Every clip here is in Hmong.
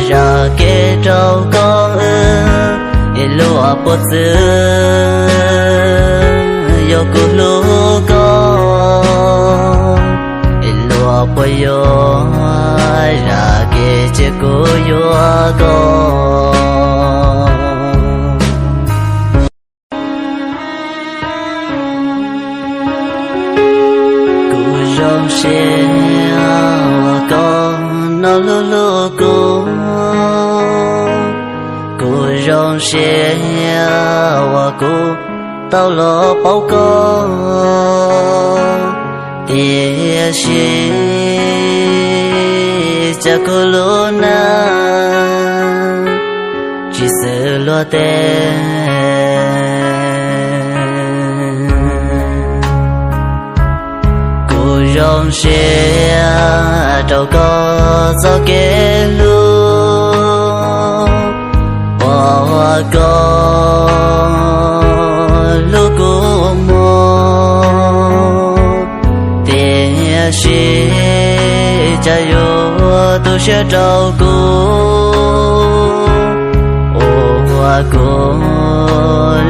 zam kev rau koj, es luag puas txwv yog kuv hlub koj, es luag puas yuav zam kev cia kuv yuav koj. Kuv zoo siab uas koj no hlub hlub kuv, kuv zoo siab uas kuv tau los paub koj, tiam sis cas kuv lub neej tsis xws luag tej. Kuv zoo siab rau koj txoj kev hlub uas koj hlub kuv muag, tiam sis cas yuav tu siab rau kuv, ua kuv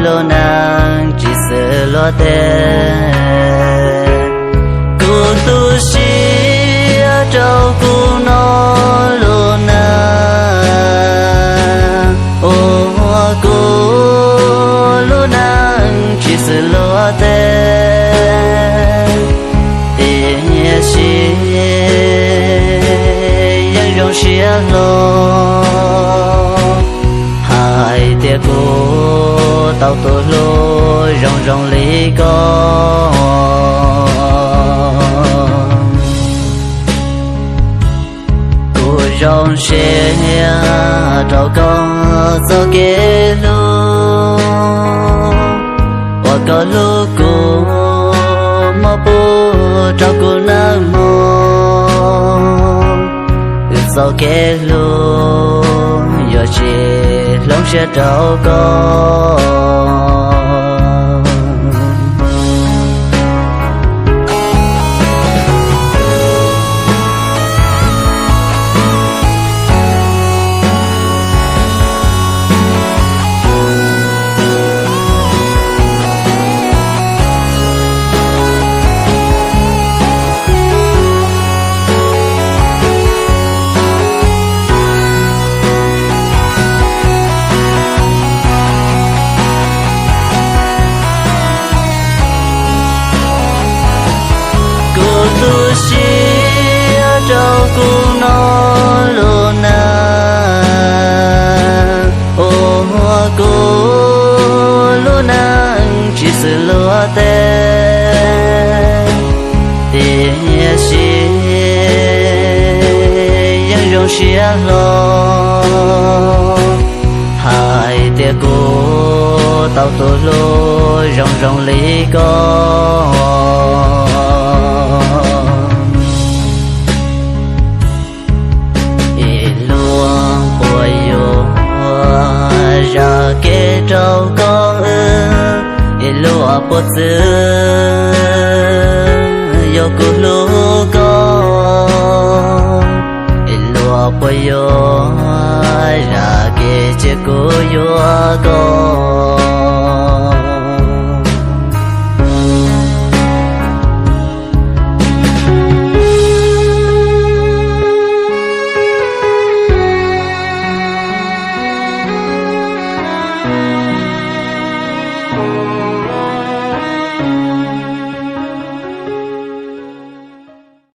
lub neej tsis xws luag tej. Kuv tu siab rau kuv no lub neej, ua kuv lub neej tsis xws luag tej, tiam sis yeej zoo siab hlo hais tias kuv tau tus hlub zoo zoo li koj. Kuv zoo siab rau koj txoj kev hlub uas koj hlub kuv, muab pub rau kuv nawb mog. Wb txoj kev hlub yuav tsis hloov siab rau koj. Kuv tu siab rau kuv no lub neej, ua kuv lub neej tsis xws luag tej, tiam sis yeej zoo siab hlo hais tias kuv tau tus hlub zoo zoo li koj. Es luag puas yuav zam kev rau koj, es luag puas txwv yog kuv hlub koj, es luag puas yuav zam kev cia kuv yuav koj.